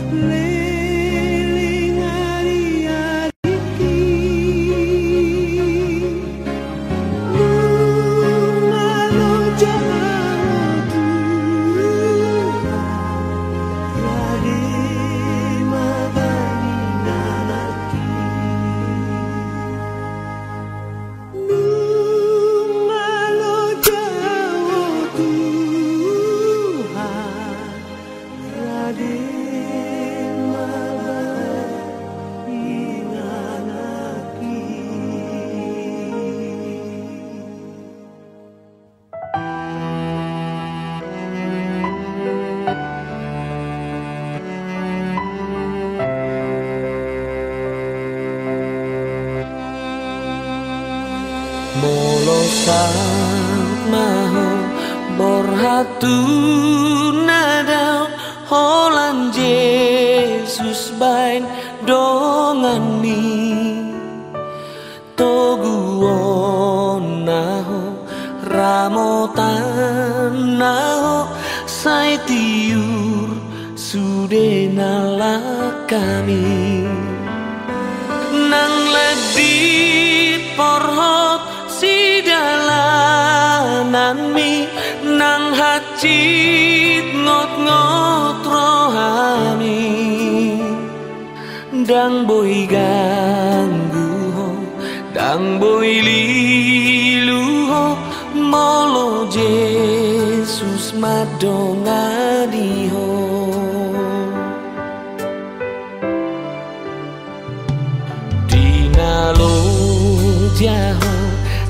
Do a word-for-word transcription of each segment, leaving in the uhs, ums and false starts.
Leleng ari-ariki, nunga loja ho Tuhan, rade ma bani anakki. Nunga loja ho Tuhan, rade ma bani anakki. Molo saut ma ho borhat tu na dao, holan Jesus baen donganmi. Toguonna ho, ramotanna ho, sai tiur sude na langkami. Nang landit porhot sidalananmi, nang hansit ngotngot rohami. Ndang boi ganggu ho, ndang boi lilu ho, molo Jesus mandongani ho. Di na loja ho,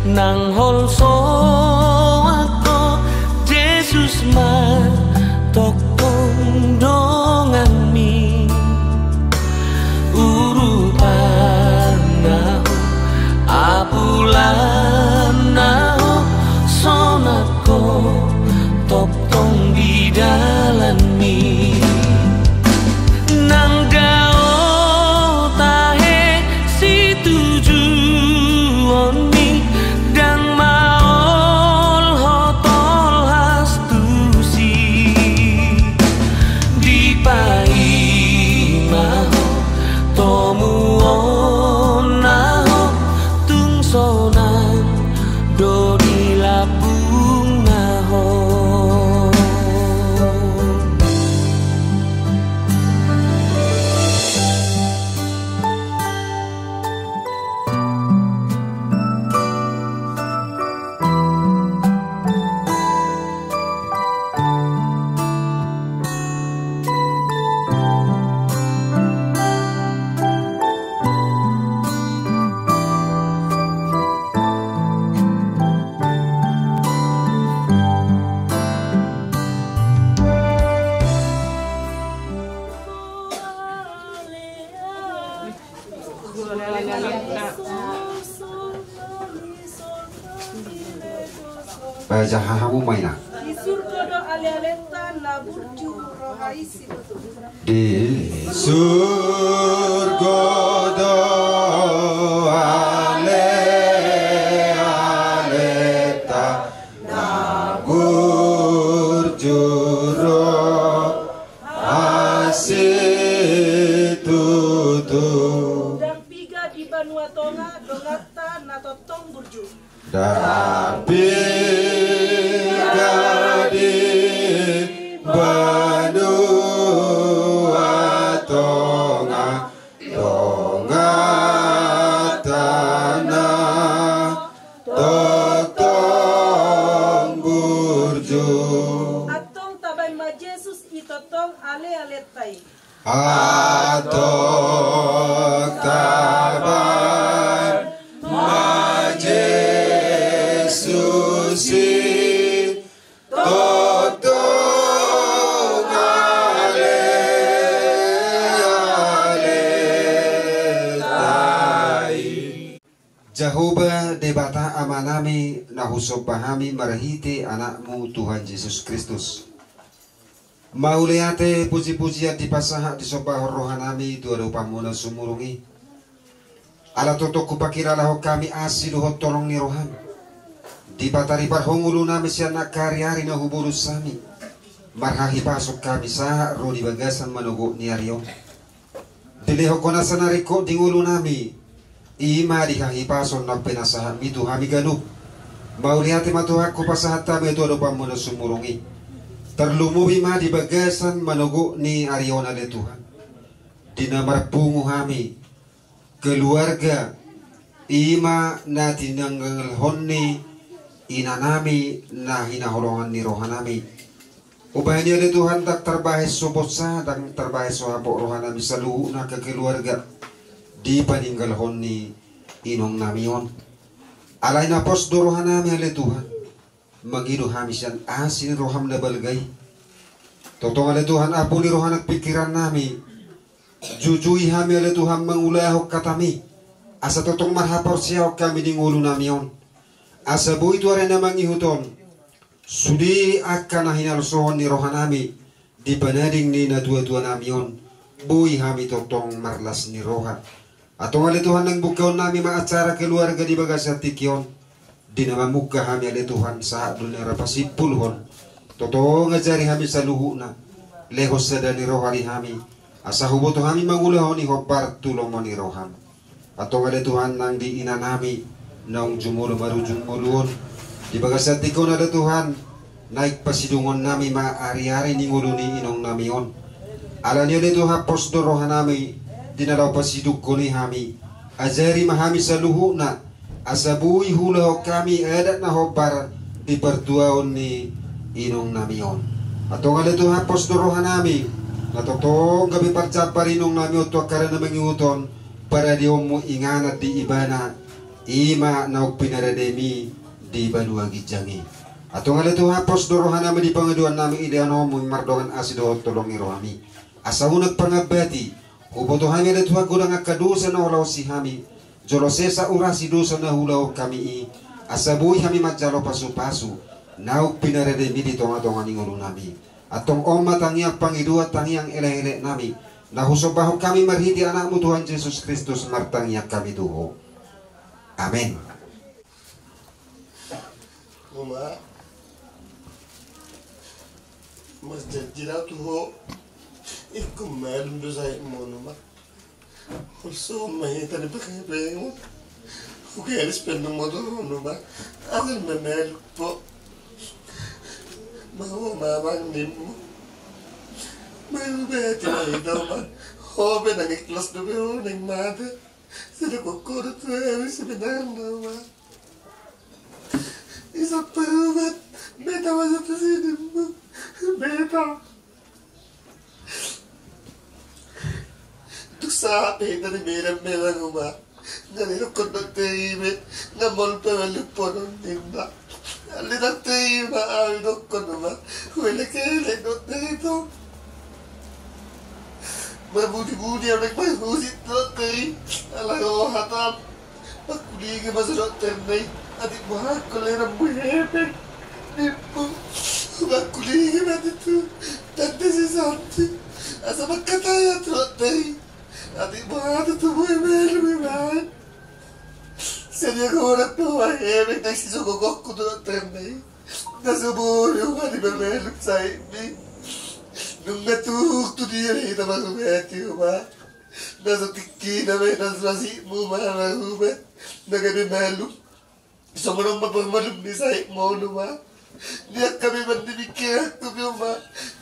nang holsoan ho, Jesus ma tongtong donganmi. Urupanna ho, apulanna ho, sonang ho tongtong di dalanmi. Nang dao tahe situjuonmi, ndang maol ho tolhas tusi. Dipaima ho tomuonna ho, tung sonang do di lambungna ho. Bajaha hamu ma, Inang. Di surgo do ale-alenta na burju roha i situtu. Di surgo do ale-alenta na burju roha i situtu. Ndang piga di banua tonga donganta na tongtong burju. Ndang piga di banua tonga donganta na tongtong burju. Antong tabaen ma Jesus i tongtong ale-alenta i. Antong tabaen ma Jesus i tongtong ale-alenta i. Jahowa Debata Amanami, na husomba hami marhite Anakmu Tuhan Jesus Kristus. Mauliate, puji-pujian dipasahat disombahon rohanami tu adopanmu na sumurung i. Ala tongtong hupakilalahon hami asi dohot holong ni roham. Dipataribar ho ngolunami sian angka ari-ari na hubolus hami. Marhahipason hami sahat ro di bagasan manogot ni ari on. Dilehon Ho nasa na ringkot di ngolunami, i ma di hahipason naung pinasahatmi tu hami ganup. Mauliate ma Tuhan, hupasahat hami tu adopanMu na sumurung i. Tarlumobi ma di bagasan manogot ni ari on ale Tuhan, di na marpungu hami, keluarga, i ma na tinanggalhon ni inanami na hinaholongan ni rohanami. Hubahen i ale Tuhan, ndang tarbahen so bonsa, ndang tarbahen so hapot rohanami saluhutna kekeluarga di paninggalhon ni inongnami on. Alai na pos do rohanami ale Tuhan, mangido hami sian asi ni rohaM na balga i. Tongtong ale Tuhan, apuli roha nang pingkirannami. Jujui hami ale Tuhan mangulahon hataMi, asa tongtong marhaporseaon hami di ngolunami on. Asa boi tu ari na mangihut on, sude angka na hinalosohon ni rohanami di panading ni natuatuanami on, boi hami tongtong marlas ni roha. Antong ale Tuhan, naeng bukaonnami ma acara keluarga di bagasan tingki on. Di na mamungka hami ale Tuhan, sahat do na ra pasimpulhon. Tongtong ajari hami saluhutna, lehon sada ni roha di hami, asa huboto hami mangulahon i hombar tu lomo ni rohaM. Antong ale Tuhan, nang di inanami naung jumolo marujung ngolu on, di bagasan tingki on ale Tuhan, naeng pasidungonnami ma ariari ni ngolu ni inongnami on. Alani i ale Tuhan, pos do rohanami di na laho pasidunghon i hami. Ajari ma hami saluhutna, asa boi huulahon hami adat na hombar di partuaon ni inongnami on. Antong ale Tuhan, pos do rohanami, na tongtong gabe parjambar inongnami on tu angka ari na mangihut on, paradeonMu inganan di ibana, i ma naung pinaradeMi di banua ginjang i. Antong ale Tuhan, pos do rohanami di pangidoannami i, dilehononMu mardongan asi dohot holong ni rohaMi. Asa unang pangambati, huboto hami ale Tuhan godang angka dosa na hulaosi hami, jolo sesa urasi dosa na huulahon hami i, asa boi hami manjalo pasupasu naung pinaradeMi di tongatonga ni ngolunami. Antong on ma tangiang pangidoan, tangiang elekeleknami, na husombahon hami marhite AnakMu Tuhan Jesus Kristus, martangiang hami tu Ho. Amen. Uma, marjanji do au tu ho, ingkon malum do sahitmuna, Uma. Holso ma hita ni pake bengu. Hukelis pe nunga motor on, Uma. Asal ma malum ho. Mago ma amang nimmu. Mago be hita, Uma. Ho pe nang ikhlas dope ho naeng mate. Sai didok ho do tu hami sebenarna, Uma. Isa parubat, beta ma satu sini, Uma. Beta. Tung sahat pe hita di Medan, Uma. Nga didokkon dokter i be, nga maol pe malupon on, ninna. Alai dokter i ma au didokkon, Uma. Huelekelek dokter i tong. Marbudibudi au naeng marhusip tu dokter i. Ala ro hatam. Mangkulingi ma so dokterna i. Atik boha kolera, Uma, hepeng. Nimmu. Mangkulingi ma tutu. Tanda si Santi. Asa mangkatai au tu dokter i. Atik boha tutu boi malum i, Uma. Sadia godang do, Uma, hepeng naeng sisogoonku tu dokterna i. Na so boi, Uma, dipamalum sahitmi. Nunga tung tu dia hita marhubati, Uma. Na so tingkina ma i, na so sahitmu ma marhubat. Na gabe malum. Songon on ma parmalum ni sahitmuna, Uma. Di angka beban di pingkiranku pe, Uma.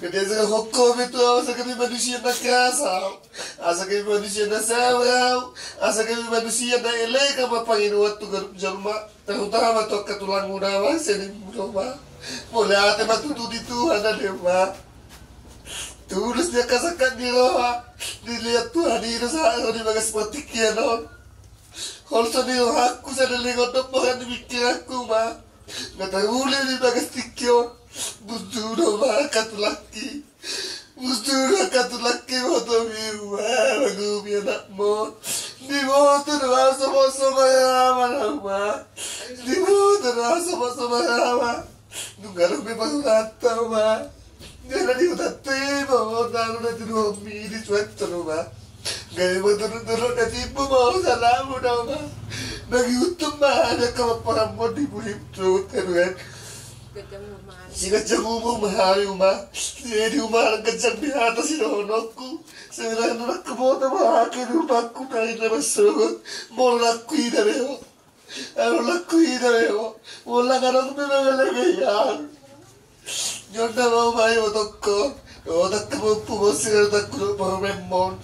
Nga diajarhon ho be tu au asa gabe manusia na keras au. Asa gabe manusia na sabar au. Asa gabe manusia na elekan ma pangidoan tu ganup jolma. Tarutama tu angka tulangmuna, Uma, sian imbuna, Uma. Mauliate ma tutu di Tuhan, ale, Uma. Tulus di angka sangkap ni roha. Dilehon Tuhan i do sahat ro di bagas partingkian on. Holso ni rohangku sada lehon do borat di pingkiranku, Uma. Nga taruli di bagas tingki on. Buntu do, Uma, angka tulangki. Buntu do angka tulangki, botomi, Uma, mangurupi anakmu. Diboto do au so, so marama na, Uma. Diboto do au so, so marama. Nunga adong be parhutanta, Uma. Jala di hutanta i ma ho na tuduhonmi di suanton, Uma. Gabe mangtuduk-tuduk nasibmu ma ho salamuna, Uma. Mangihuthon ma hami angka pomparanmu di pudi tu Tuhan. Siganjang umur ma hami, Uma. Jadi, Uma, ganjang be hata sidohononku. Sebenarna ndang huboto ma aha di rumangku na inna marsogot. Molo ndang huida be ho. Molo ndang huida be ho. Molo ndang adong be mangalehon. Jonna ma, Uma, ibotongkon. Otak kemampu mo sigaretangku do parumaenmon.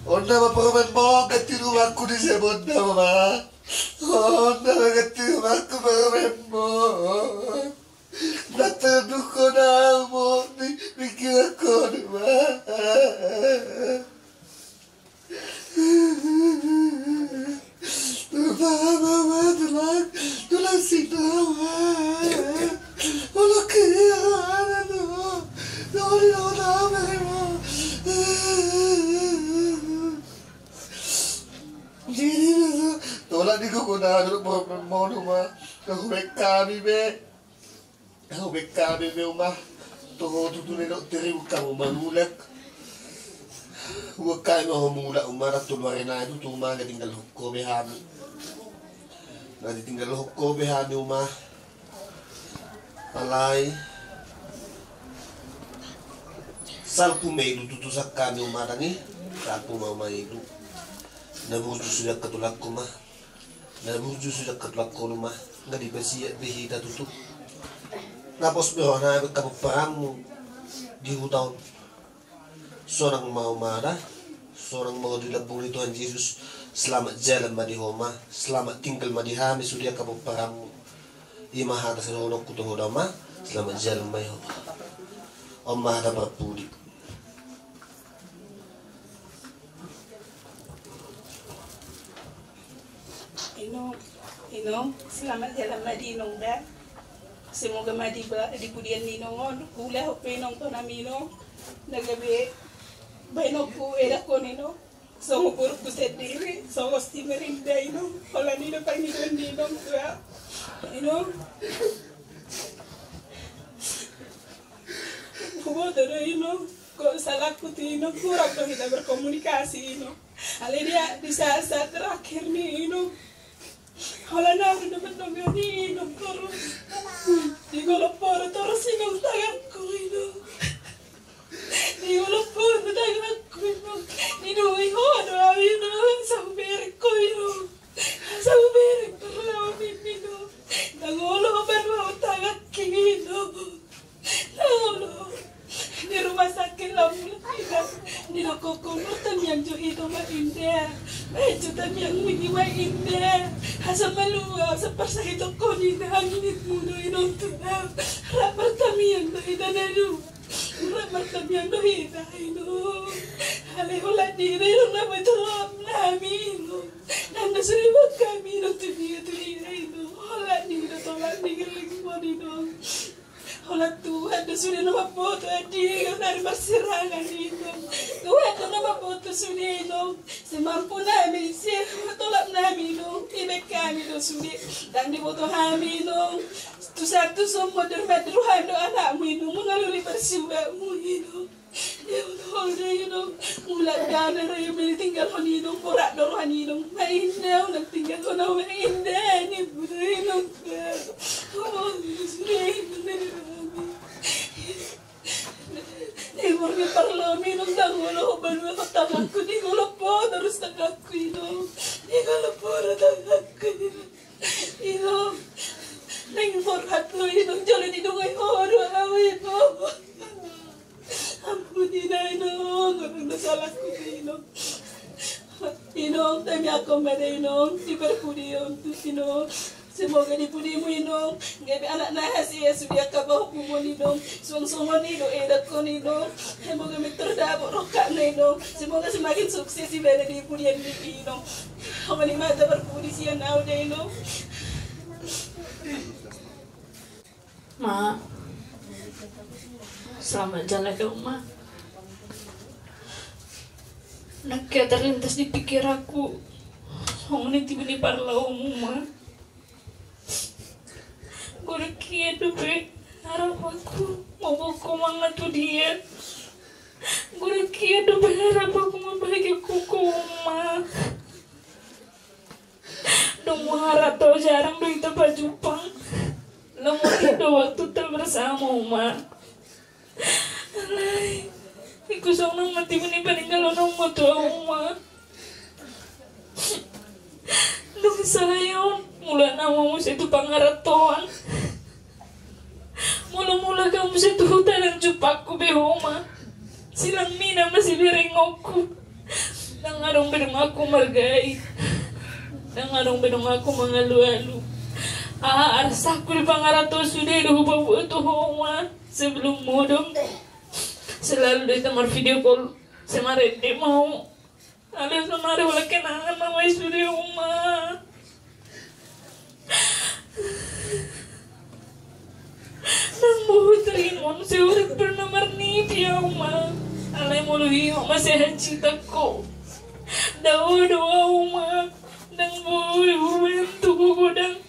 Onna ma parumaenmon ganti rumangku di sebonna, Uma. Onna ma ganti rumangku parumaenmon. Ndang terdukon au mo di pingkiranku, Uma. Tulang, tulang sinawa. Olo kira ada tu. Dori ora meremo. Jadi tu, tolak di kuku na dulu mau, Uma. Kau baik kami be. Au be kami be, Uma. Toho tutu na didok terigu hamu manulak. Ua kai ma ho mulak, Uma, na tolu ari nai tutu, Uma, nga tinggalhon ho be hami. Nga ditinggalhon ho be hami, Uma. Alai salpu ma i do tutu sian hami, Uma, dang i. Salpu ma, Uma, i do. Na burju sude angka tulangku, Uma. Na burju sude angka tulangku, Uma, nga dipasiat be hita tutu. Nga pos be roha nami angka pomparanmu di huta on. Sonang ma ho, Uma, da. Sonang ma ho di lambung ni Tuhan Jesus. Selamat jalan ma di ho, Uma. Selamat tinggal ma di hami sude angka pomparanmu. I ma hata sidohononku tu ho da, Uma. Selamat jalan ma di ho. On ma hata parpudi. Inong, Inong, selamat jalan ma di Inong da. Semoga ma di ba-, di pudian ni Inong on, ula hope Inong tu nami Inong. Na gabe baenonku edakkon Inong. Songon borungku sendiri, songon si Merinda Inong. Holan i do pangidoan ni Inong tu au. Inong. Huboto do Inong. Kok salahku tu Inong, kurang do hita berkomunikasi Inong. Alai dia di saat-saat terakhir ni Inong. Holan au do na mandongani Inong torus. Di golop boru torus Inong tanganku Inong. Di golop boru tanganku Inong. Di dua i ho do au Inong. Sahubereng ho Inong. Sahubereng parlao ni Inong. Ndang olo ho baen au tanganki Inong. Laho di rumah sakit laho mulak hita. Didok ho, martamiang jo hita ma Inda. Baen jo tamiangmu i ma Inda. Asa malua, asa parsahithonon ni angin i do Inong tu au. Rap martamiang do hita na dua. Rap martamiang do hita Inong. Alai holan i do Inong na boi tolap nami Inong. Ndang na sude boi hami Inong tu dia tu dia Inong. Holan i do tolap ni gellengmon Inong. Holan Tuhan do sude na mamboto andigan ari marsirangan Inong. Tuhan do na mamboto sude Inong. Semampu nami, setolap nami Inong. Dibaen hami do sude. Ndang diboto hami Inong. Tu sahat tu son mondor mandir roham dohot anakmu Inong. Mangalului parsiubatmu Inong. Inong, Inong, mulak dana ro Inong, tinggalhon Inong, borat do roha ni Inong. Ma Inda, unang tinggalhon au ma Inda, ni buna Inong. Oh, sudah Inong dari kami. Ni buna parlami Inong, ndang olo ho baen au tanganku, ni golop boru torus tanganku Inong. Ni golop boru tanganku Inong. Inong, naeng borhat do Inong, jolo didungoi ho do au Inong. Ampuni da Inong, adong do salahku Inong. Inong, tamiangkon ma da Inong, di parpudion tu Inong. Semoga di pudimu Inong, gabe anak na hasea sude angka pahompu on Inong. Suang songon i do edakkon Inong. Semoga mintor dapot rongkapna Inong. Semoga semakin sukses ibana di pudian ni Inong. Amani ma hata parpudi sian au da Inong. Ma, selamat jalan ya, Uma. Nangkin terlintas di pikiranku, songon i tiba ni parlaomu, Uma. Godang hian dope harapanku, mamboan ho mangan tu dia. Godang hian dope harapanku mambagiahon ho, Uma. Dung muharap do jarang do hita pajumpang. Lam mungkin do waktu ta Sama, Oma. Alai, ingkon songon on ma tibu ni paninggalonmu tu ahu, Oma. Dung sahat on, mula nama muse tu pangarantoan. Mula-mula hamu muse tu huta, ndang jumpangku be ho, Oma. Silang mina ma siberengonku. Ndang adong be donganku margai. Ndang adong be donganku mangalualu. Aha arsangku di pangarantoan sude do hupaboa tu ho, Oma. Sebelum modom selalu do hita marvideo call. Sai marende ma ho. Alai sonari holan kenangan nama i sude, Oma. Ndang boha taringot, sai urip do na marnipi ahu, Oma. Alai molo hiot ma sehat jitangku. Dao do ahu, Oma. Ndang boi hubaen tu ho godang.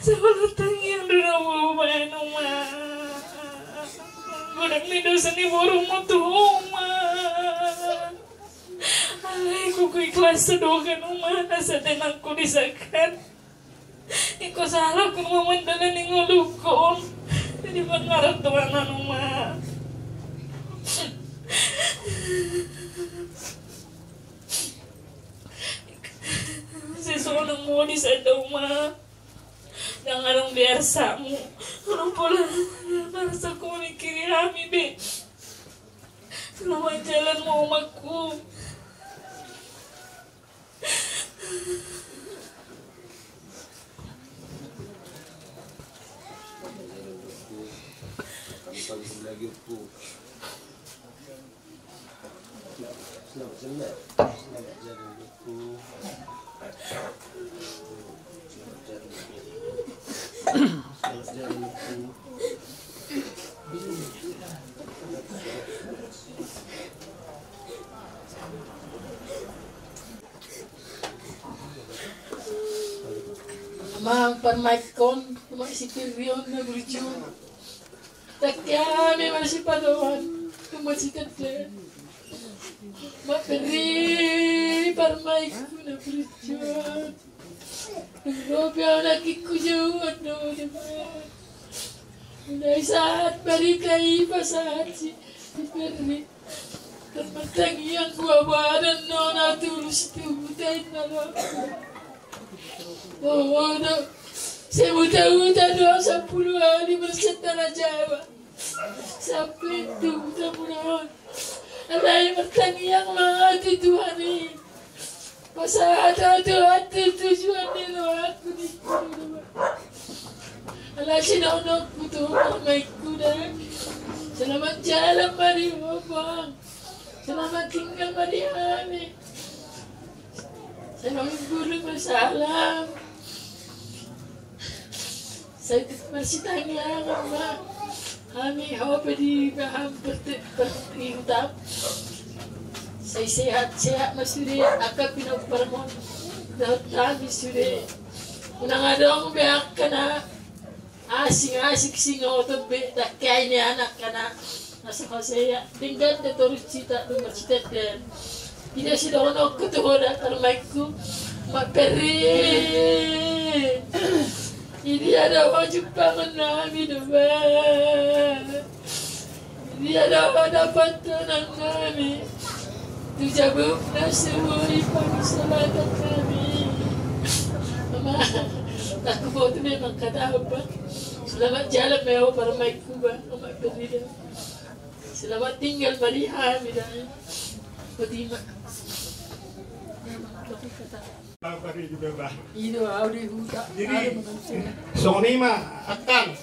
Saola tangiang do na hubaen, Oma. Godang ni dosa ni borungmu tu ho, Oma. Alai ingkon huikhlas do kan, Oma, asa tenangku di sahat. Ingkon sahalakku ma mandalani ngolungkon di pangarantoan on, Oma. Sai songon on ma di sada, Oma. Ndang adong be arsamu. Ndang pola arsaku mamingkiri hami be. Selamat jalan ma, Omaku. Amang parmaikkon, amang si Perri on na burju. Tangke hami marsipatoan, marsitanda. Amang Perri parmaikku na burju. Dung ro pe ahu nangkin hujou do, Amang. Mulai sahat barita i pasahat si, si Perri. Martangiang hua badan do na tulus tu huta inna do. Dohot do. Sai muta-muta do sampulu hali bersentara Jawa. Sampe tu huta muna on. Alai martangiang ma ahu tu Tuhan i. Pasahat ahu tu Tuhan tu tujuan ni rohangku di. Alai sidohononku tu parmaikku da. Selamat jalan ma di ho, Amang. Selamat tinggal ma di hami. Selamat guru bersalam. Sai marsitangiangan ma hami, ho pe di bahen perte-, perihutang. Sai sehat-sehat ma sude angka pinomparmon dohot hami sude. Unang adong be angka na asing-asing singoton be, tangke ai ni anak kana. Asa ho sai denggan do torus hita, dung marsitanda. Ida sidohononku tu ho da, parmaikku, Amang Perri. Idia do ho jumpangon nami do ba? Idia do ho dapotan nami tu jabu na so boi pangisolatan nami? Amang, ndang huboto memang hata apa. Selamat jalan ma ho, parmaikku ba, Amang Perri da. Selamat tinggal ma di hami da. Botima. Ido ahu di huta. Jadi songon i ma, angkang.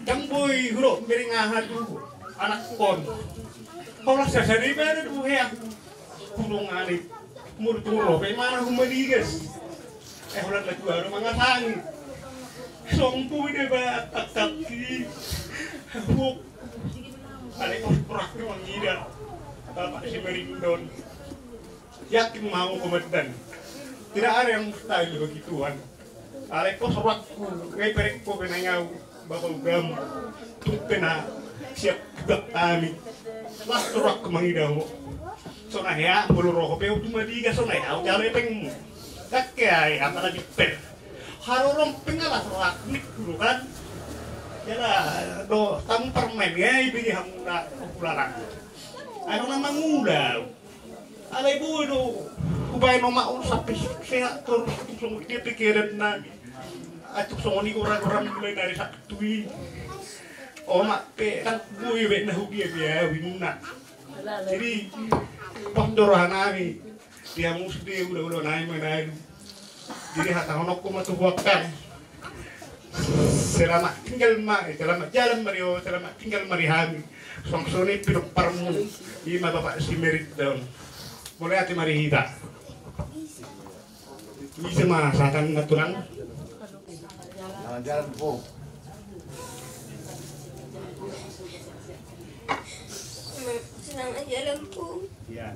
Ndang boi hurok miring aha tu anakkon. Holan sasada i ma na tu hea. Hurung ani. Murturo pe mana humaligas. Eh, holan na tua do mangasangi. Songku ida ba, tak-, tak-, ki. Huk. Alai pos-, porak ni mangida. Bapak si Merindon. Yakin mau komandan. Tidak ada yang mustahil bagi Tuhan. Alai pos rohangku, ngai perek ko pe nai au. Bapak ugam, tung pe na siap juga kami. Las rohangku mangida ho. Songon hea, molo ro ho pe au tu Madiga, songon hea au jalo hepengmu. Tangke ai, apalagi per. Haroro pe nga las rohangku ni guru kan. Jala do tamu parmaen, ya, ibege hamuna, Ompu Lalang. Ai na mangula. Alai boi do hubaen omak on sampe sehat torus, tung songon dia pikiran nami. Ai tung songon i gora-gora mulai dari Sabtu i. Omak pe ndang boi be na hudia be au inna. Jadi pos do roha nami. Dia mus di udah-udah nai menai. Jadi hatahononku ma tu buat kan. Selamat tinggal ma, selamat jalan ma di ho, selamat tinggal ma di hami. Songon i pe do parmu, ima bapak si Merit daon. Mulai ati ma di hita. Ise ma sahatna tulang. Selamat jalan, Pu. Selamat jalan, Pu. Iya.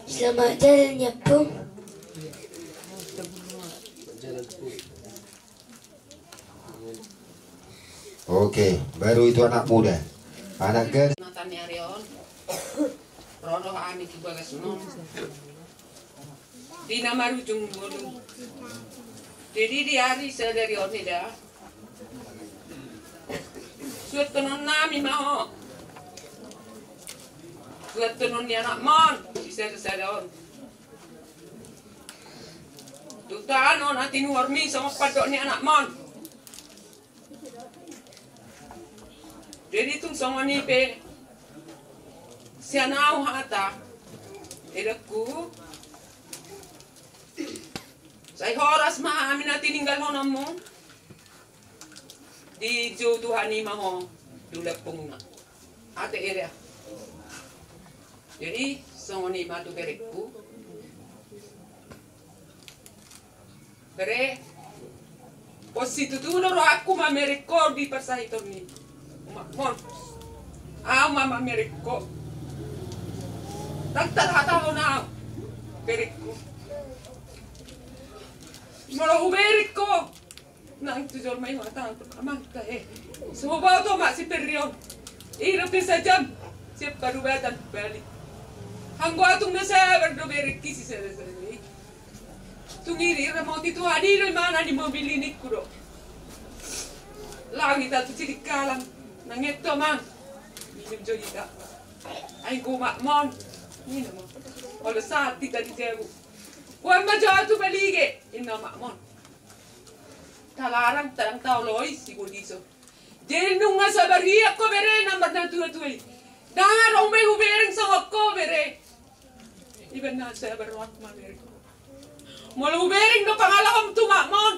Selamat jalan ya, Pu. Oke, baru itu anak muda. Anak gas. Nathan Arion. Rono ami tu bagas non. Di na marujung ngolu. Jadi di ari sadari on i da. Suat tonon nami ma ho. Suat tonon ni anakmon. Di sada-sada on. Tuta ano na tinuhor mi songon pandok ni anakmon. Jadi tung songon i pe sian au hata, edakku, sai horas ma hami na tininggalhononmu. Dijou Tuhan i ma ho tu lempungna. Ate eda. Jadi songon i ma tu berekku. Bere, pos situtu do rohakku mamereng ho di parsahiton ni umakmon. Au ma mamereng ho. Ndang tarhatahon au, berekku. Molo hubereng ho nang tu jolma i, huhatahon amang tahe. So huboto ma si Perry on. Ira pe sajam sian Padubatan balik. Anggo au tung na sabar do berengki sisada-sada i. Tung i diramoti Tuhan i do imana ni mobil i ningku do. Laho hita tu Sidikalang. Nanget do amang. Minum jo hita. Ai umakmon. Minum. Olo sahat hita di jabu. Boan ma jo au tu Balige. Inna umakmon. Talarang, talarang taoloi si Godison. Jadi nunga sabar ia ho bere na marnatua-tua i. Ndang adong be hubereng songon ho bere. Iba na sabar rohakku mamereng ho. Molo hubereng do pangalahom tu umakmon,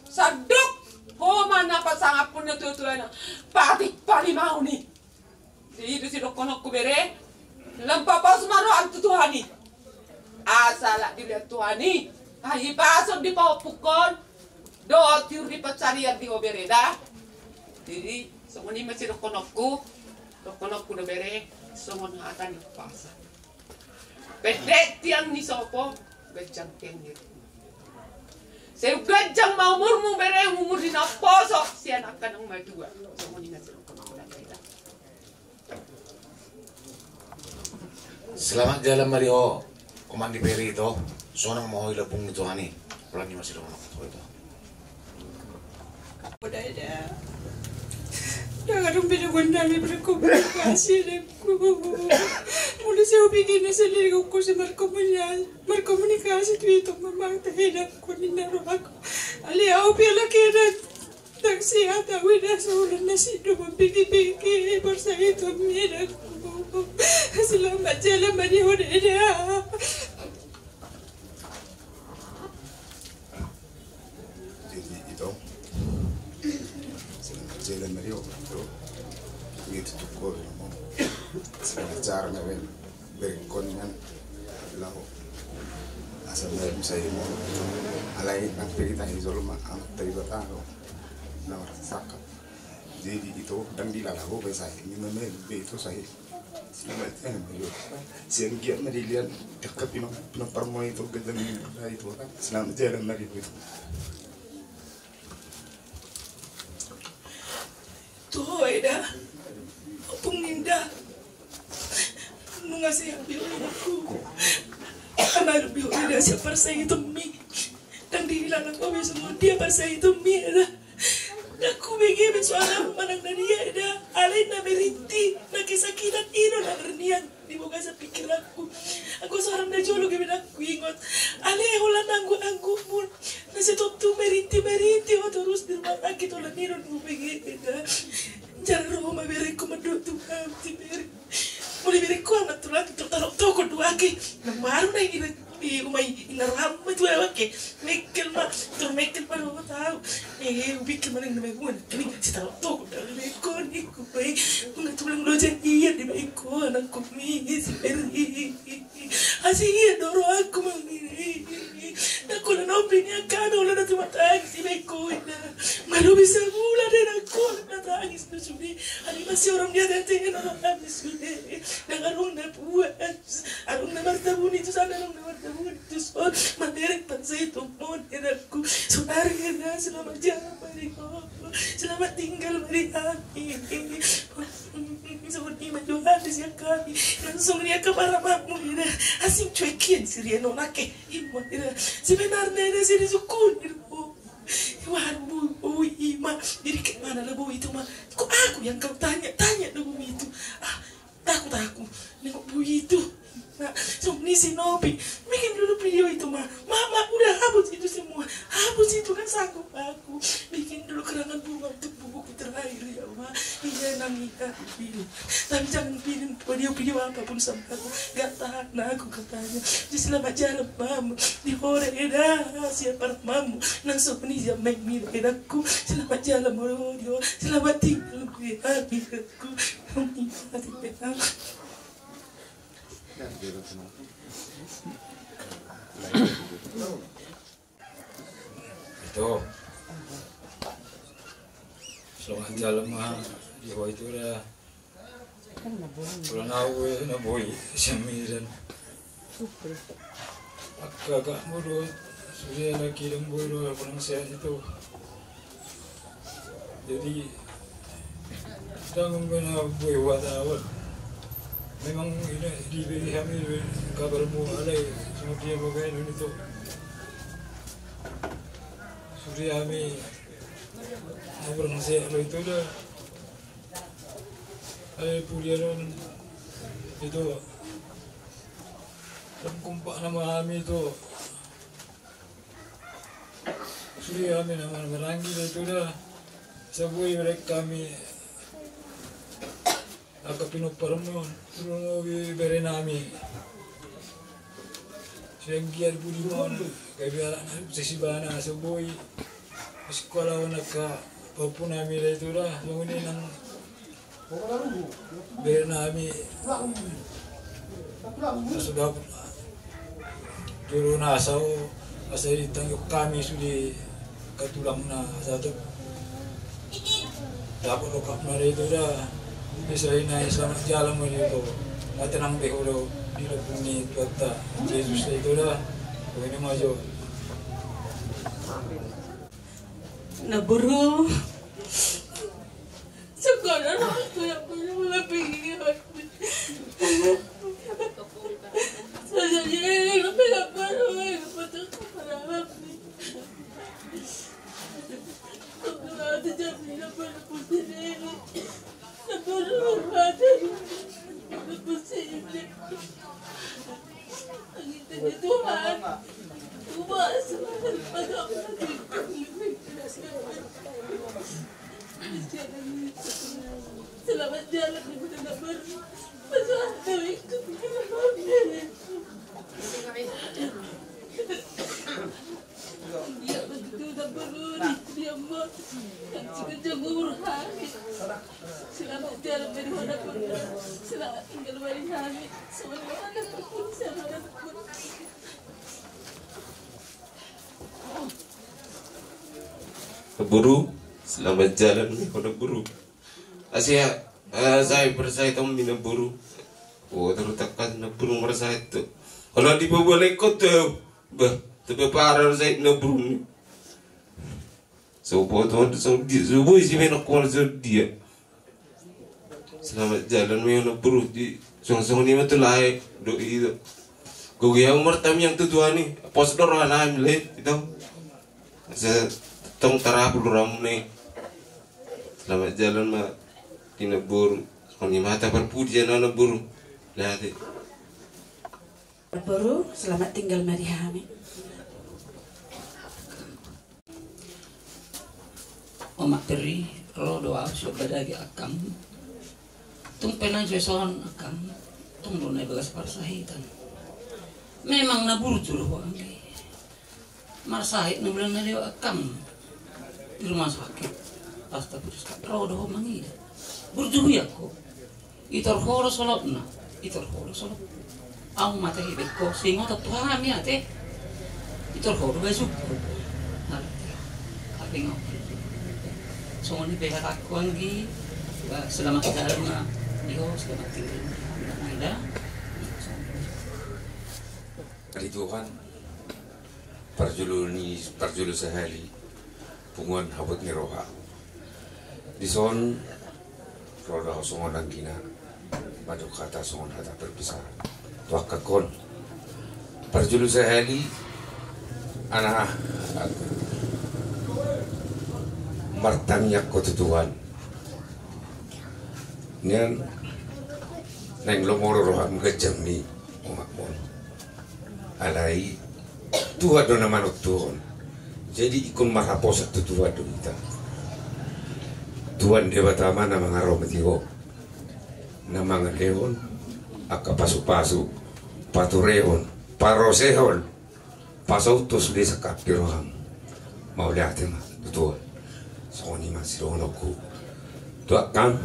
sandok ho ma na pasangaphon natua-tuana. Patik palimaon i. Jadi i do sidohononku bere. Lam papos ma roham tu Tuhan i. Asa lak dilehon Tuhan i hahipason di pahompungkon dohot tiur ni pansarian di ho bere da. Jadi songon i ma sidohononku. Dohononku do bere songon hata ni umpasa. Pendek tiang ni sopo, ganjang tiang ni ruma. Sai ganjang ma umurmu bere, umur di naposo sian angka na matua. Songon i ma sidohononku da. Selamat jalan ma di ho, Komang di Peri ito. Sonang ma ho di lambung ni Tuhan i. Pola ni masih dong anak tua ito. Udah ada. Udah kadang beda gondang ni berkomunikasi denku. Mulai saya pikir ni sendiri aku sih berkomunikasi, berkomunikasi tu itu memang tak enak ku ni naruh aku. Ali au piala kena. Ndang sehat au eda, saulun na sido mambege-bege, parsahiton mi edangku. Selamat jalan ma di ho eda. Jadi ito, selamat jalan ma di ho ito. Gitu tu ko. Selamat jalan ma di ho. Berengkon kan laho. Asa baru saya mau alai nang perita di jolma anak tadi batang na marsakap. Jadi ito dan di lalaho be saya ini meme be ito saya. Selamat, eh, sian giat ma dilian, dangka pinompar muna i tu, gabe na i tu, selamat jalan ma di. Toho eda, ompung ninda. Nunga siap be ho eda, ompung. Ama be ho eda, siap parsahit mi. Ndang dihilang ho be songon dia parsahit mi eda. Ndang hubege be suaramu manang na dia eda. Alai na merinti, na kesakitan i do na marniang di bagasan pikiranku. Anggo suaram na jolo gabe ndang huingot. Alai holan angguanggumu na sai tontu merinti-merinti ho torus di rumah sakit, holan i do na hubege eda. Jala ro ma berengku mandok tu ahu, Timberi. Molo berengku anak tulang, tor tarok tokon do ake. Na maru na i di uma i, ina ram ma tu ahu ake. Mengkel ma, tor mengkel ma dohot ahu. Eh, hubingkel manang na maguan. Kami sai tarok tokon do berengku, ningku, bae. Nunga tulang loja ia diberengku anakku, Timberi. Asi ia do rohangku manang i. Ndang holan ope nian hami, holan na tumatangis diberengku eda. Malobi sabulan eda, ndang holan na tangis do sude. Alai masiorang di ateatean rohami sude. Ndang adong na puas. Adong na martabuni tu sana, adong na martabuni tu son. Mamereng pansahitonmon edangku. Saonari eda, selamat jalan ma di ho. Selamat tinggal ma di hami. Songon i ma Johannes sian hami. Nang songon i angka paramangmu eda. Asing cuek hian sirian on ake. Ima eda. Sebenarna eda, sai disungkun i do ho. Iwa, boi, boi i ma. Jadi kemana lah boi itu ma? Kok aku yang kau tanya-tanya do boi itu? Ah, takut aku nengok boi itu. Nah, songon i si Nopi. Bikin dulu video itu ma. Mama, udah hapus itu semua. Hapus itu, nggak sanggup aku. Bikin dulu karangan bunga untuk bubuku terakhir ya, Ma. Iya, Nang, iya. Tapi jangan bikin video-video apapun sama aku. Nggak tahan aku katanya. Jadi selamat jalan, Mam. Di ho eda, siap paramangmu. Nang songon i sian memmi edangku. Selamat jalan ma di ho. Selamat tinggal di hami. Itu. Selamat jalan ma di ho itu eda. Holan ahu na boi sian Medan. Angka kakakmu do sude na hidang boi do, ahu nang sehat itu. Jadi, tanggung be na boi huhatahon. Memang ina dibege hami do kabarmu, alai songon dia ma baenon itu. Sude hami na hurang sehat do itu da. Alai pudian on itu. Lam kompak nama hami itu. Sude hami na marhahamaranggi do itu da. Sai boi bereng hami angka pinomparmon, tu bere nami. Sian giat budi ma on, gabe anak na sisibana, sai boi. Sikola on angka pahompu nami da itu da, songon i nang bere nami. Sudah jolo na asa ho, asa ditangihon hami sude angka tulang na satu. Dapot rongkap na da itu da. Bisa ina selamat jalan ma di ho. Nga tenang be ho do di lambung ni Tuhanta Jesus da itu da. Pokokna ma jo. Namboru. Sekolah aku yang punya lebih. Saya jadi lebih apa, lebih apa tuh, apa, apa. Selamat jalan. Iya, begitu dah perlu dia mah. Kan si kerja ngurus hari. Selamat jalan dari mana pun. Selamat tinggal dari kami. Semoga ada pun, selamat pun. Namboru, selamat jalan, Namboru. Asi, eh, sai parsahit hami, Namboru. Boto do tangkas na burung marsahit tu. Kalau di pabua lekot tu, bah, tu pepara sahit na burung. So boto do so di, so boi si menok kual so dia. Selamat jalan ma i na burung di, songon-songon i ma tu lae do i do. Gogo i au martamiang tu Tuhan i, pos do roha nami le, ito. Asa tong tarapul rohamuna i. Selamat jalan ma di na burung. Songon i ma hata parpudi sian au na burung. Lihat i. Boru, selamat tinggal ma di hami. Omak Peri, ro do au sian badage akkang. Tung pe naeng so dison akkang, tung do na i bagas parsahitan. Memang na burju do ho anggi. Marsahit na bulan na lewat akkang di rumah sakit. Pas taputus ro do ho mangida. Burju hian ho. Itor ho do solopna, itor ho do solop. Au ma ate hibek ho, singotot tu hami ate. Itor ho do baju. Ate. Ate ngau. Songon i pe hatangku anggi. Ba, selamat jalan ma di ho, selamat tinggal. Ida. Ari Tuhan. Parjolo ni, parjolo sahali punguan habot ni roha. Dison ro do au songon anggina, mandok hata songon hata perpisahan tu angka on. Parjolo sahali, ana, martangiang ho tu Tuhan. Nian naeng lomo do roham ganjang ni omakmon. Alai Tuhan do na manontuhon. Jadi ingkon marhaposan tu Tuhan do hita. Tuhan Debata ma na mangaromoti ho, na mangalehon angka pasupasu, paturehon, parosehon, pasauthon sude sangkap ni roham. Mauliate ma tu Tuhan. Songon i ma sidohononku tu angkang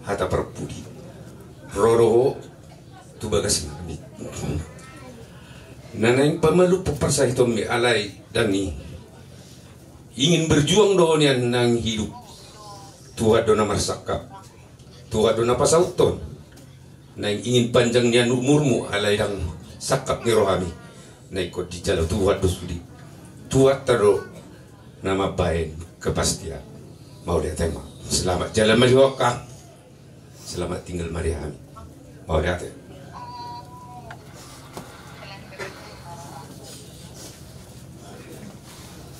hata parpudi. Ro do ho tu bagas nami. Na naeng pamalumhon parsahitonmi alai ndang i. Ingin berjuang do ho nian naeng hidup. Tuhan do na marsangkap. Tuhan do na pasauthon. Naeng ingin panjang nian umurmu alai ndang sangkap ni rohami. Naeng ingkon dijalo Tuhan do sude. Tuhanta do na mambahen kepastian. Mauliate ma. Selamat jalan ma di ho angkang. Selamat tinggal ma di hami. Mauliate.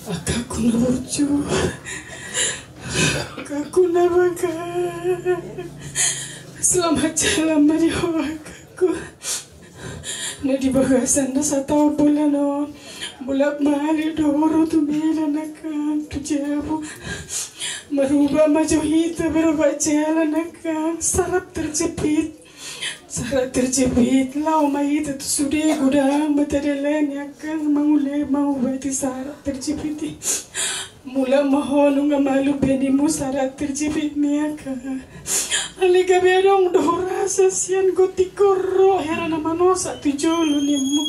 Angkangku na burju, angkangku na bagas. Selamat jalan ma di ho angkangku. Na di bagasan na sataon bulan on, bolak balik do ho ro tu Medan angkang, tu jabu. Maruba ma jo hita, berubah jalan angkang, syarat terjepit. Syarat terjepit, laho ma hita tu sude godang ma tadalani angkang, mangule mangubati syarat terjepit i. Mulak ma ho nunga malum be nimu syarat terjepitmi angkang. Alai gabe adong do ho rasa sian gonting gorro, hera na manosak tu jolo nimu.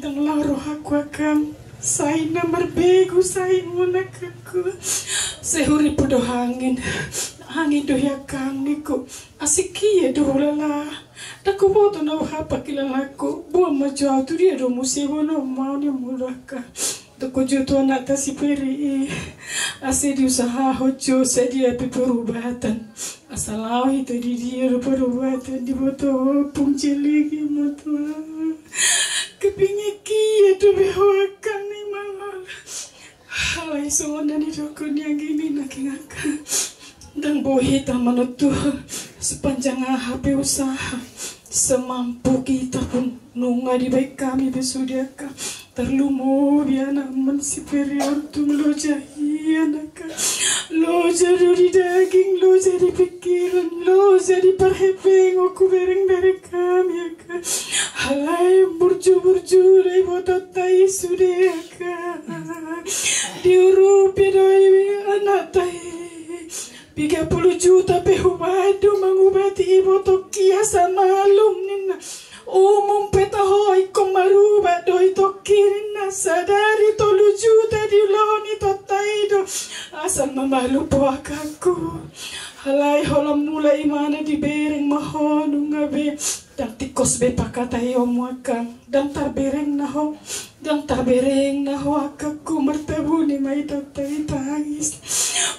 Ndang laho rohangku angkang, sai na marbegu sahitmu angkangku. Sai hurippu do angin, angin do hiangkang ningku. Asing hia do hulala, ndang huboto na boha pangkilalaanku. Boan ma jo au, tu dia do muse boanonmu au, ninmu do angkang. Dok jo tu anakta si Peri i, asa diusahahon jo sadia pe perubatan. Asa laho hita di dia do perubatan, diboto ompung jelek i ma tu au. Kepingin hia do be ho angkang ni mangol. Alai songon na nidokkon ni anggini nangkin angkang, ndang boi hita manontuhon sepanjang aha pe usaha, semampu kita pun nunga dibaen hami be sude angkang. Tarlumobi anakmon si Peri on tung loja hian angkang. Loja do di daging, loja di pikiran, loja di parhepeng on huberengbereng hami angkang. Alai burju-burju do ibotonta i sude angkang. Diurupi do i anakta i. Piga pulu juta pe hubaen do mangubati ibotongki asa malum ninna. Umum pe taho ingkon marubat do i tongki ninna. Sadari tolu juta diulahon itonta i do. Asa mamalum ho angkangku. Alai holan mulak imana dibereng ma ho nunga be. Ndang tingkos be pangkataionmu, angkang. Ndang tarbereng na ho, ndang tarbereng na ho, angkangku, martabuni ma i, ndang tartangis.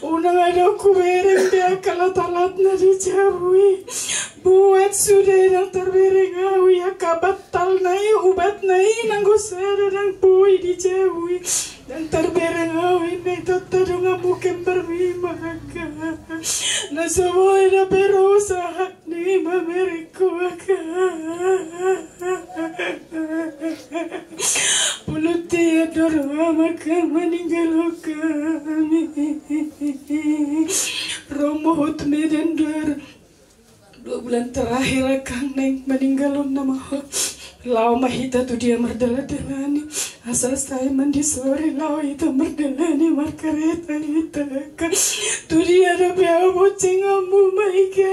Unang adong hubereng be angka latalata na di jabu i. Buat sude ndang tarbereng ahu i, angka bantalna i, ubatna i, nanggo sada ndang boi di jabu i. Ndang tarbereng ahu i, ninna i, tanda donganmu kembar i ma, angkang. Na so boi dope ro sahat ni mamerengku, angkang. Pola tiar do roham, angkang, maninggalhon hami. Ro ma ho tu Medan, dua bulan terakhir, angkang, naeng maninggalhon nama ho. Laho ma hita tu dia mardalan-dalani. Asal sai mandisori laho hita mardalani, markareta hita, angkang. Tu dia dope ahu boncenganmu, ma i ke.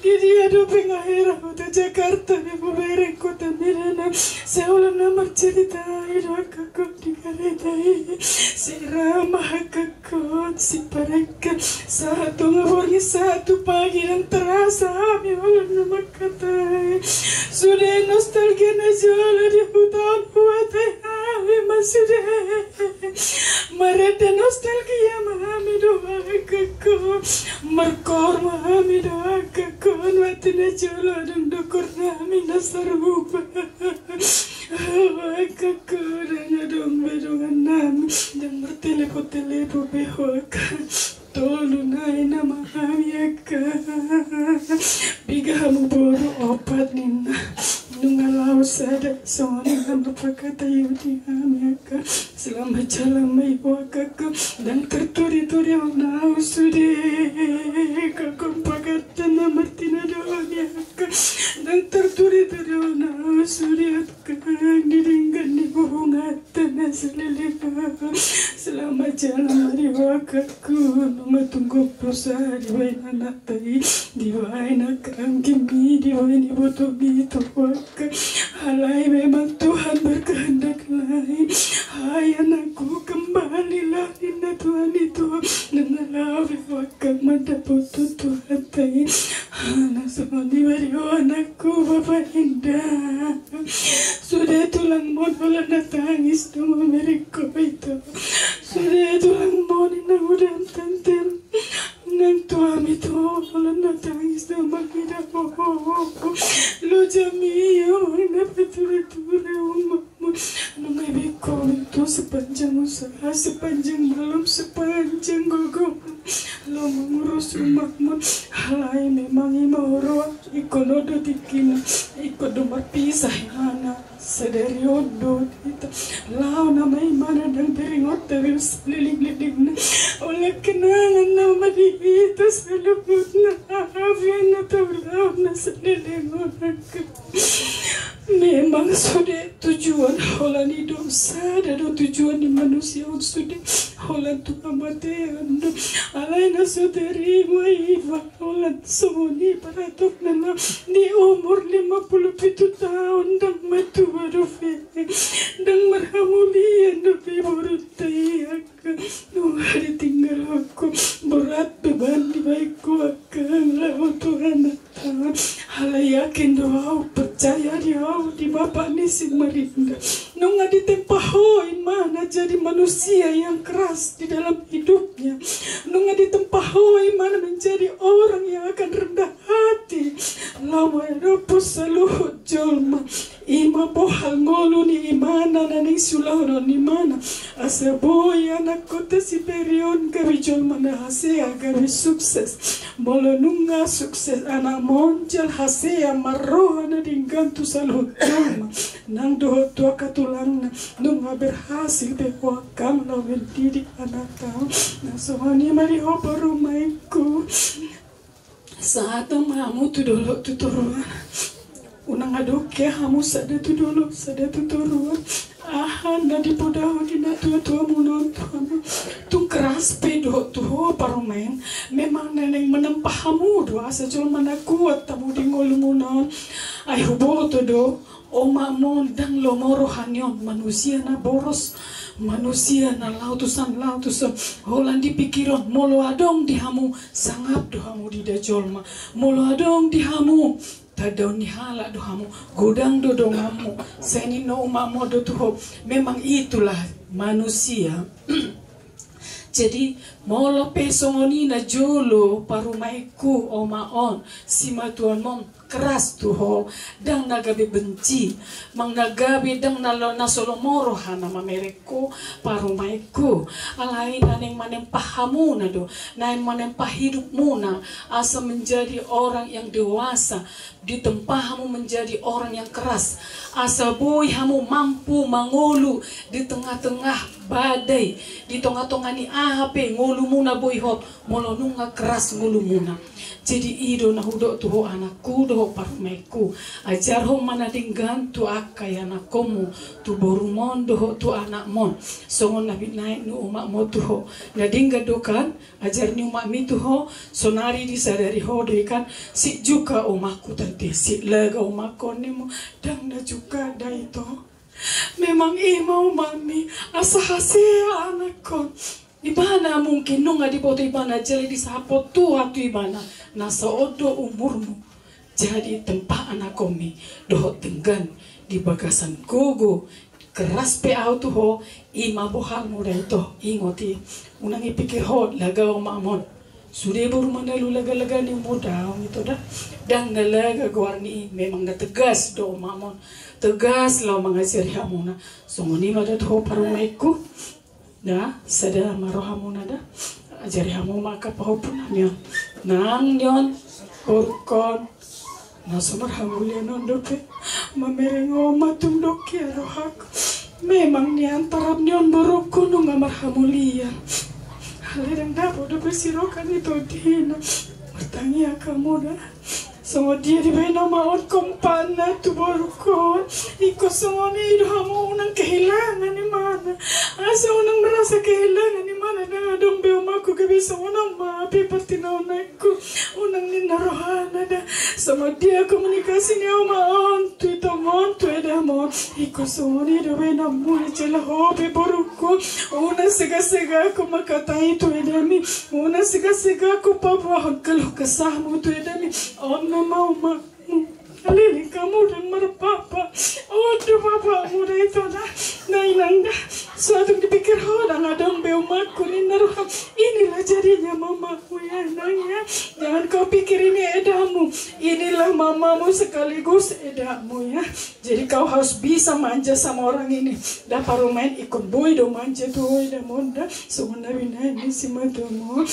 Di dia dope nga hera, kota Jakarta be hubereng, kota Medan. Sai holan na marcarita i do, angkangku, di kareta i. Sai ra ma, angkangku, siparengan. Sahat tu nga borngin, sahat tu pagi, ndang tarasa hami holan na mangkatai. Sude nostalgia na jolo di huta on huatai hami ma sude. Marende nostalgia ma hami do, angkangku. Markoor ma hami do, angkangku. Waktu na jolo adong do koornami na sarupa. Angkangku, ndang adong be dongannami. Ndang martelepon-telepon be ho, angkang. Tolu nai nama hami, angkang. Piga hamu boru? Opat, ninna. Nunga laho sada, songon i nama pangkataion di hami, angkang. Selamat jalan ma i ho, angkangku. Ndang tarturi-turi on ahu sude. Angkang, pangkataion na martinodohon i, angkang. Ndang tarturi-turi on ahu sude, angkang, di denggan ni hubungan. Tanda saleleng. Selamat jalan ma di ho, angkangku. Nunga tung gok dosa dibaen anakta i, dibaen angka anggim i, dibaen ibotongmi tu ho, angkang. Alai memang Tuhan berkehendak lain. Hai anakku, kembalilah, ninna Tuhan i tu ho. Nunga laho be ho, angkang, mandapothon Tuhanta i. Na songon i ma di ho, anakku, Bapa Indah. Sude tulangmon holan na tangis do mamereng ho, ito. Sude tulangmon, inang, udam, tantem, nang tuam, ito, holan na tangis do mangida ho. Lojami, amang, na pature-ture umamon. Nunga be ho, ito, sepanjang usaha, sepanjang malam, sepanjang gogo laho mangurus umamon. Alai memang i ma huroha. Ingkon on do tingkina, ingkon do marpisah imana. Sadari on do hita laho nama imana, ndang diringot, tapi saleleng-lelengna. Holan kenangan nama di hita saluhutna. Apian na taulahon na saleleng on, angkang. Memang sude tujuan holan i do, sada do tujuan ni manusia on sude, holan tu hamatean do. Alai na so tarima iba holan songon i paratopna na di umur lima pulu pitu taon, ndang matua dope, ndang marhamulian dope borunta i, angkang. Nunga ditinggalhon ho, borat beban dibaen ho, angkang, laho tu anakta. Alai yakin do ahu, percaya do ahu di Bapa ni Simarinda. Nunga ditempa ho imana jadi manusia yang keras di dalam hidupnya. Nunga ditempa ho imana menjadi orang yang akan rendah hati laho manampung saluhut jolma. I ma bohal ngolu ni imana na naeng siulahon imana, asa boi anakkonta si Peri on gabe jolma na hasea, gabe sukses. Molo nunga sukses anakmon, jala hasea ma roha na denggan tu saluhut jolma, nang dohot tu angka tulangna, nunga berhasil be ho, angkang, laho mendidik anakta. Na songon i ma di ho, parumaenku. Sahat ma hamu tu dolok tu toruan. Unang adong ke hamu sada tu dolok, sada tu toruan. Aha na dipodahon ni natua-tuamuna on tu hamu? Tung keras pe dohot tu ho, parumaen, memang na naeng manampa hamu do asa jolma na kuat hamu di ngolumuna on. Ai huboto do, Omakmon, ndang lomo roha ni on, manusia na boros, manusia na laotusan-laotusan, holan di pikiron, molo adong di hamu, sangap do hamu diida jolma, molo adong di hamu, tandaon ni halak do hamu, godang do donganmu, sai ninna omakmon do tu ho, memang itulah manusia. Jadi, molo pe songon i na jolo parumaenku, omak on, simatuam on, keras tu ho, ndang na gabe benci, manang na gabe ndang na lo-, na so lomo rohana mamereng ho, parumaenku. Alai na naeng manempa hamuna do, naeng manempa hidupmuna, asa menjadi orang yang dewasa, ditempa hamu menjadi orang yang keras, asa boi hamu mampu mangolu di tengah-tengah badai, di tonga-tonga ni aha pe ngolumuna boi hot, molo nunga keras ngolumuna. Jadi i do na hudok tu ho anakku dohot parumaenku, ajarhon ma na denggan tu angka ianakkonmu, tu borumon dohot tu anakmon. Songon na binahen ni omakmon tu ho, na denggan do kan ajar ni omakmi tu ho, sonari disadari ho do i kan, sip juka omakku tante, sip laga omakku on ninmu, ndang na juka da ito. Memang i ma omakmi, asa hasea anakkon. Ibana mungkin nunga diboto ibana jala disapot Tuhan tu ibana, na so on do umurmu. Jadi tempa anakkonmi dohot denggan di bagasan gogo, keras pe au tu ho, i ma bohalmu da ito. Ingot i, unang ipikir ho laga omakmon. Sude boru Manalu laga-laga ni umur daong ito da. Ndang na laga goar ni i, memang na tegas do omakmon. Tegas laho mangajari hamuna. Songon i ma da tu ho parumaenku. Da, sada ma rohamuna da. Ajari hamu ma angka pahompu nami on. Nang ni on, borungkon, na so marhamulian on dope mamereng ho, matumdok ia rohangku. Memang nian tarap ni on borungku nunga marhamulian. Alai ndang dapot dope siroha ni tondina. Martangiang hamu da. Songon dia dibahen omak on kompakna tu borungkon, ingkon songon i do hamu, unang kehilangan imana. Asa unang merasa kehilangan imana, ndang adong be omakku gabe songon on ma, hape partinaonanku. Unang ninna rohana da. Songon dia komunikasi ni omak on tu itomon, tu edamon, ingkon songon i do bahenanmuna jala ho pe borungku. Unang sega-sega ho mangkatai tu edami. Unang sega-sega ho paboahon keluh kesahmu tu edami. On nama omakmu. Alai hamu ndang marpapa. On do bapakmu da ito da. Na inang da. So adong dipikir ho, ndang adong be omakku ninna roham. Inilah jadinya mamamu ya, Nang, ya. Jangan kau pikir ini edamu. Inilah mamamu sekaligus edamu, ya. Jadi kau harus bisa manja sama orang ini. Da parumaen, ingkon boi do manja tu ho edamon da. Songon na binahen ni simatuam on.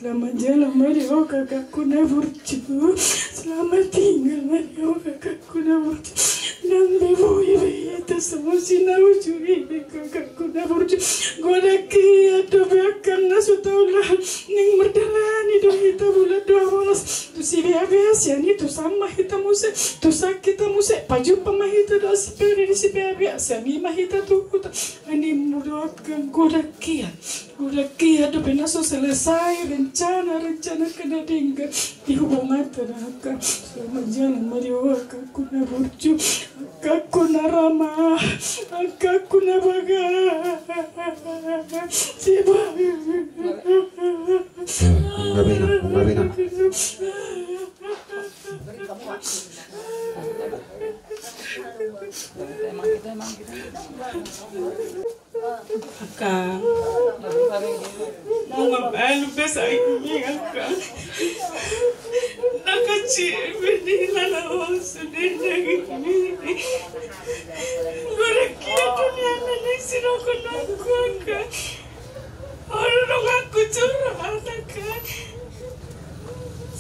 Selamat jalan ma di ho kakakku na burju. Selamat tinggal ma di ho kakakku na burju. Ndang be boi be hita songon si na uju i be kakakku na burju. Godang hian dope angka na so taula. Naeng mardalani do hita bulan dua bolas. Tu Sibeabea, sian i tu Sam ma hita muse, tu Sam hita muse, pajumpang ma hita dohot si Peri di Sibeabea, sian i ma hita tu huta. Animu do angka, godang hian, godang hian dope na so selesai rencana-rencana angka na denggan di hubunganta da angka. Selamat jalan ma di ho angka. Angkakku na burju, angkakku na ramah, angkakku na bagas. Siba. Nunga bena, nunga bena. Angka. Nunga balu be saingi angka. Nakaci be di lalaon sude dagingmi. Godang hian do nian na naeng sinongkon nangku angka. Olo donganku curhat angka.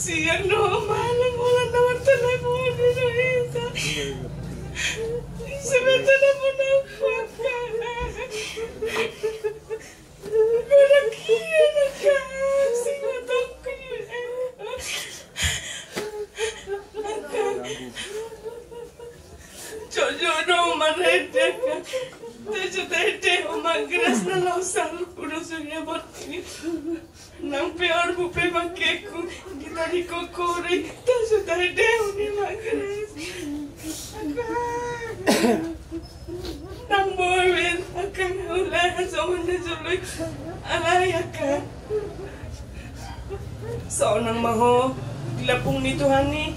Siang dohot malam holan na martelepon do hita. Ise be telepon nangku angka. Godang hian angka. Singotonku. Angka. Jotjot do marende angka. Jotjot ende ho manggeras na laho salpu do sude borngin. Nang pe horbo pe bangkeku ditadingkon koring, jotjot ende ho ni manggeras. Angka. Sonang ma ho di lambung ni Tuhan i.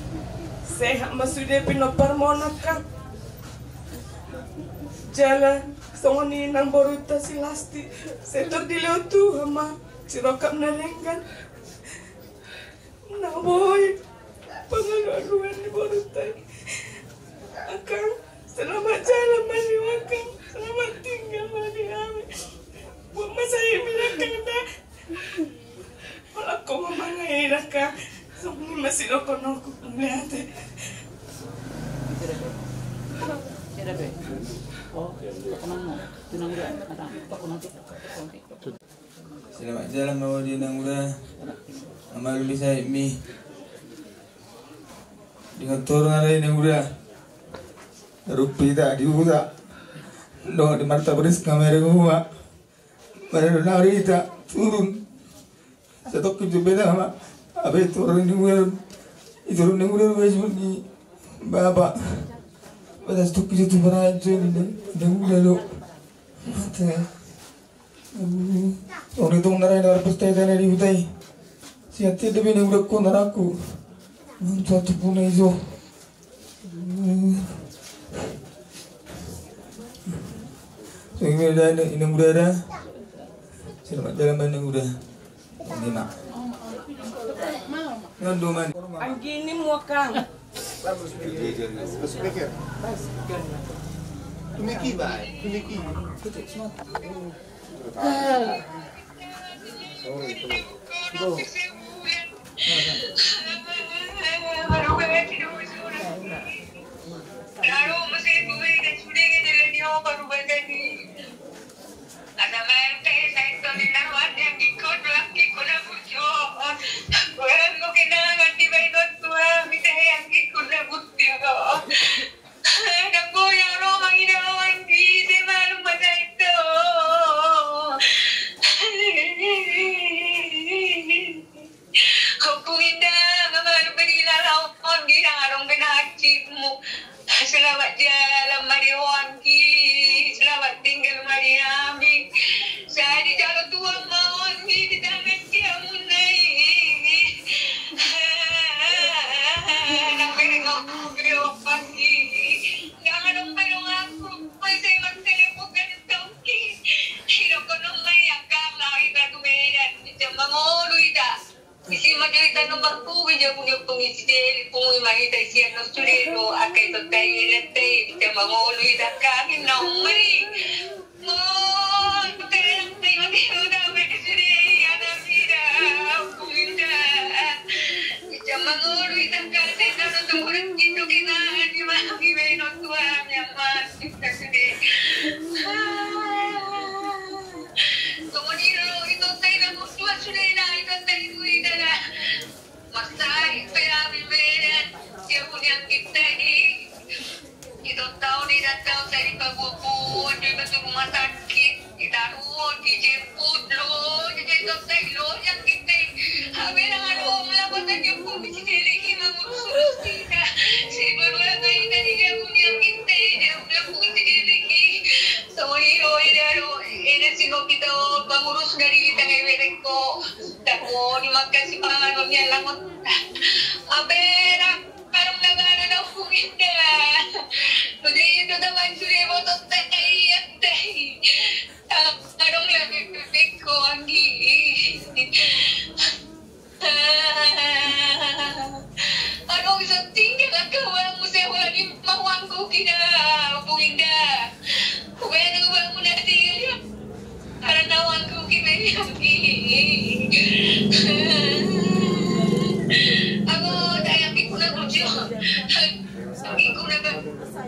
Sehat ma sude pinomparmon, angka. Jala songon i nang borunta si Lasti, sai tor dilehon Tuhan ma sirongkap na denggan. Na boi pangalualuan ni borunta i. Angka, selamat jalan ma di ho, angka. Selamat tinggal ma di hami. Buat masa ini, angka, da. Holan ho ma mangae, angka. Songon i ma sidohononku, mauliate. Selamat jalan ma ho di ho, Nang Uda. Amal bisa mi. Dengan torang ada, Nang Uda. Rupi tak diuda. Dohot di Marta Beris kamera gua. Pada nari tak turun. Satu kunci beda sama. Abe turun di uda. Turun di uda, gue cuma di bapak. Pada satu kunci tu pernah itu di, di uda lo. Mate. Ori tong narai na pesta i, tana di huta i. Sian te de bene uda ko naraku. Mantu atu puna ijo. So, ini ada, ini uda ada. Selamat jalan, Bang, uda. Ini, Mak. Ngandu, Man. Anggini muakang. Tumiki, Bay. Tumiki. Ompung inda, nga malum be di lalaon, di adong be na hansimu. Selamat jalan ma di ho, anggi. Selamat tinggal ma di hami. Sai dijalo Tuhan ma ho, anggi, di tangan siamun na i. Nang bereng ompung di ho, anggi. Jangan ompung di ho, aku. Sai mantelepon kan tongki. Hidup kono mai angka, lai batu medan. Bisa mangolu ita. Isi ma jo ita nomor pungui, jabu ni ompung i, siteli pungui ma hita, isian na sude do angka ito tai, eden tai, ita mangolu ita kami na umri. Mo, terang tai mati udah mati sude, ada mida, ompung ita. Ita mangolu ita kami na nonton udah gitu kena, di mami beno tuan yang mati. Songon i do, ito tai na murtua sude na, ito tai tu ita na. Marsahit pe hami medan, sian hunian kita i. Ito taon i, dan taon sai dipaguaguan do iba tu rumah sakit. Ditaruhon, dijemput, lo, jadi ito tai lo, yang kita i. Hami na adong laporan ni ompung ni si Delek i mangurus-urus ita. Sai baru hami na di hunian kita i, di hunian ompung ni si Delek i. Songon i do, eda do, eda singkop ita on, mangurus dari ita ngai bereng ho. Dapot ni mangkasi panganon ni alangon. Abe, na, adong na gana na ompung inda. Nunga i do taman sude botot tai, tai. Adong lagi beko, anggi. Aduh, bisa tinggal angka uang, muse uang di mawangku kida, ompung inda. Uang, uang, uang tinggal ya. Karena uangku kida, anggi. Aku tak yakin kuna kujo. Anggi kuna kan.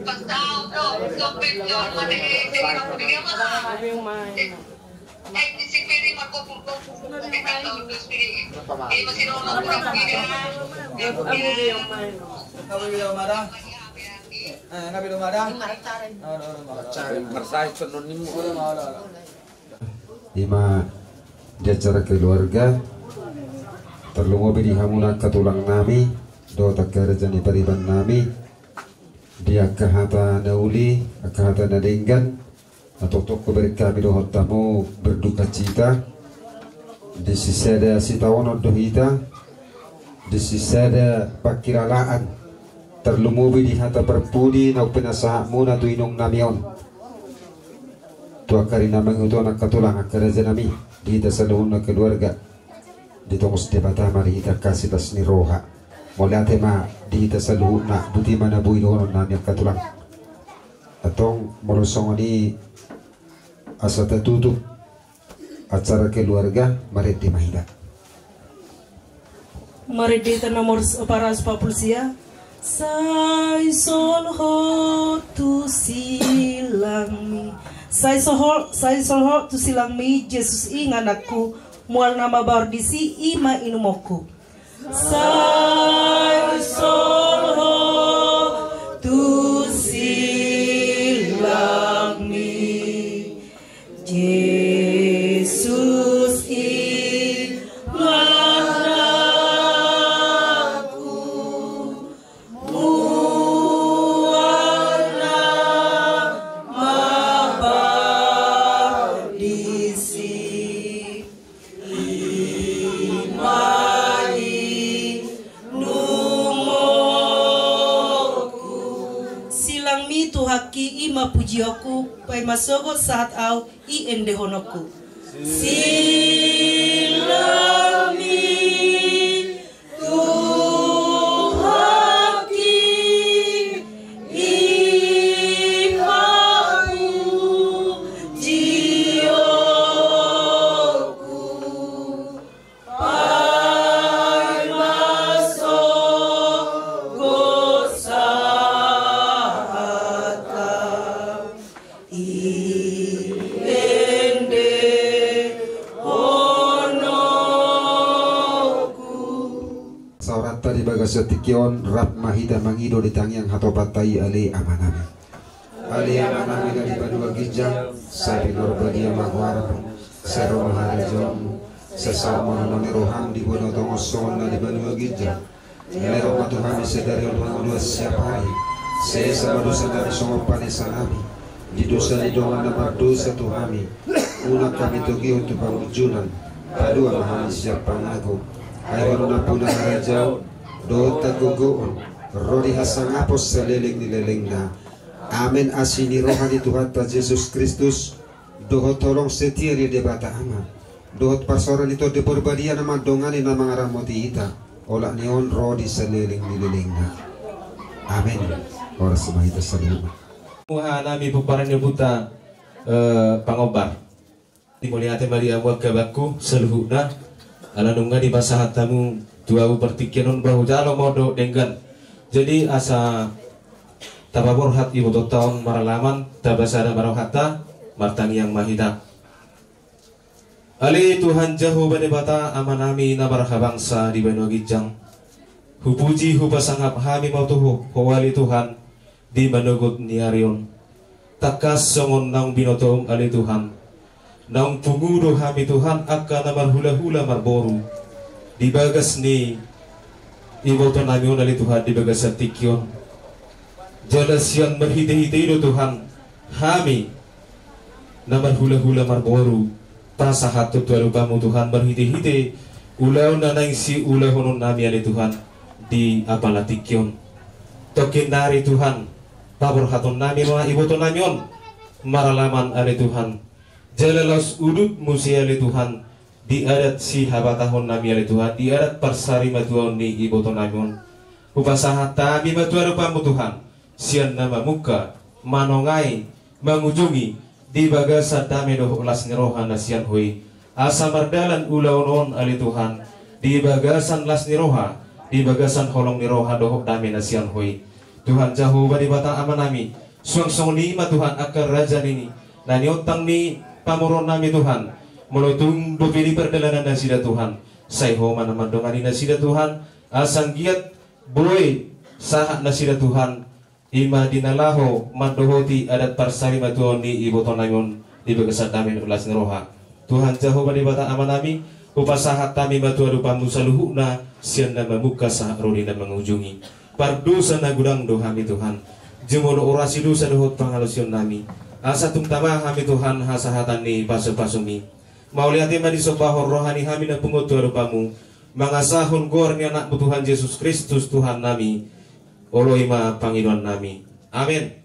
Pas tahu tuh, sopir jual mati, jadi aku dia mah. Ima di acara keluarga, tarlumobi di hamuna angka tulang nami dohot angka raja ni pariban nami, di angka hata na uli, angka hata na denggan. Na tongtong hubereng hami dohot hamu berduka cita. Di sisada sitaonon do hita, Di sisada pangkiralaan, tarlumobi di hata parpudi naung pinasahatmuna tu inong nami on, tu angka ari na mangihuthon angka tulang, angka raja nami, di hita saluhutna keluarga, ditongos Debata ma di hita angka silas ni roha. Mauliate ma di hita saluhutna, boti ma na boi dohonon nami angka tulang. Antong molo songon i, asa tatutup acara keluarga, marende ma hita. Marende hita nomor s-, paragraf empat puluh sia. Sai solhot tu silangmi. Sai sohol, sai solhot tu silangmi, Jesus i nganakku, mual na mabaor disi i ma inumonku. Sai solhot tu silangmi, Jesus i nganakku, mual na mabaor disi. I ma inumonku. Silangmi Tuhanki i ma pujionku, paima sogot sahat au i endehononku. Silangmi Tuhanki i ma pujionku, paima sogot sahat au i endehononku. Sauranta di bagasan tingki on, rap ma hita mangido di tangiang hatopanta i, Ale Amanami. Ale Amanami na di banua ginjang, sai pinarbadia ma goarmu, sai ro ma harajaonmu, sai saut ma lomo ni roham di banua tonga on songon na di banua ginjang. Lehon ma tu hami sadari on hangoluan siapari. Sesa ma dosa nami songon panesanami di dosa ni dongan na mardosa tu hami. Unang hami togihon tu pangunjunan. Palua ma hami sian pangago. Ai Ho do nampuna harajaon dohot hagogoon, ro di hasangapon saleleng ni lelengna. Amen. Asi ni roha ni Tuhanta Jesus Kristus, dohot holong setia ni Debata Ama, dohot parsaoran ni Tondi Porbadia na mandongani na mangaramoti hita, olat ni on ro di saleleng ni lelengna. Amen. Horas ma hita saluhutna. Muha nami pomparan ni ompunta, eh, Pangombar. Mauliate ma di hamu angka abangku saluhutna, ala nunga dipasahat hamu tu ahu partingkian on, ba hujalo ma on dohot denggan. Jadi asa tapaborhat ibotonta on maralaman, tapasada ma rohanta, martangiang ma hita. Ale Tuhan Jahowa Debata Amanami na marhabangsa di banua ginjang, hupuji hupasangap hami ma tu Ho, Ho ale Tuhan, di manogot ni ari on. Tangkas songon naung binotoM ale Tuhan, naung pungu do hami Tuhan angka na marhulahula marboru di bagas ni ibotonami on ale Tuhan di bagasan tingki on. Jala sian marhitehite i do Tuhan hami na marhulahula marboru pasahathon tu adopanMu Tuhan marhitehite ulaon na naeng siulahononnami ale Tuhan di apala tingki on. Tongkin nari Tuhan, paborhatonnami ma ibotonami on maralaman ale Tuhan. Jala laos udut muse ale Tuhan di adat sihabatahonnami ale Tuhan, di adat parsarimatuaon ni ibotonami on. Hupasahat hami ma tu adopanMu Tuhan, sian na mamungka, manongai, mangujungi di bagasan dame dohot las ni roha na sian Ho i. Asa mardalan ulaon on ale Tuhan di bagasan las ni roha, di bagasan holong ni roha dohot dame na sian Ho i. Tuhan Jahowa Debata Amanami, suang songon i ma Tuhan angka raja nini na niontang ni pamoruonnami Tuhan. Molo tung dope di pardalanan nasida Tuhan, sai Ho ma na mandongani nasida Tuhan, asa anggiat boi sahat nasida Tuhan, i ma di na laho mandohoti adat parsarimatuaon ni ibotonami on di bagasan dame dohot las ni roha. Tuhan Jahowa Debata Amanami, hupasahat hami ma tu adopanMu saluhutna sian na mamungka sahat ro di na mangujungi. Pardosa na godang do hami Tuhan, jumolo orasi dosa dohot pangalaosionnami. Asa tung tama hami Tuhan hasahatan ni pasupasuMi. Mauliate ma disombahon roha ni hami na pungu tu adopanMu. mangasahon goar ni Anakmu Tuhan Jesus Kristus Tuhannami, oloi ma pangidoannami. Amen.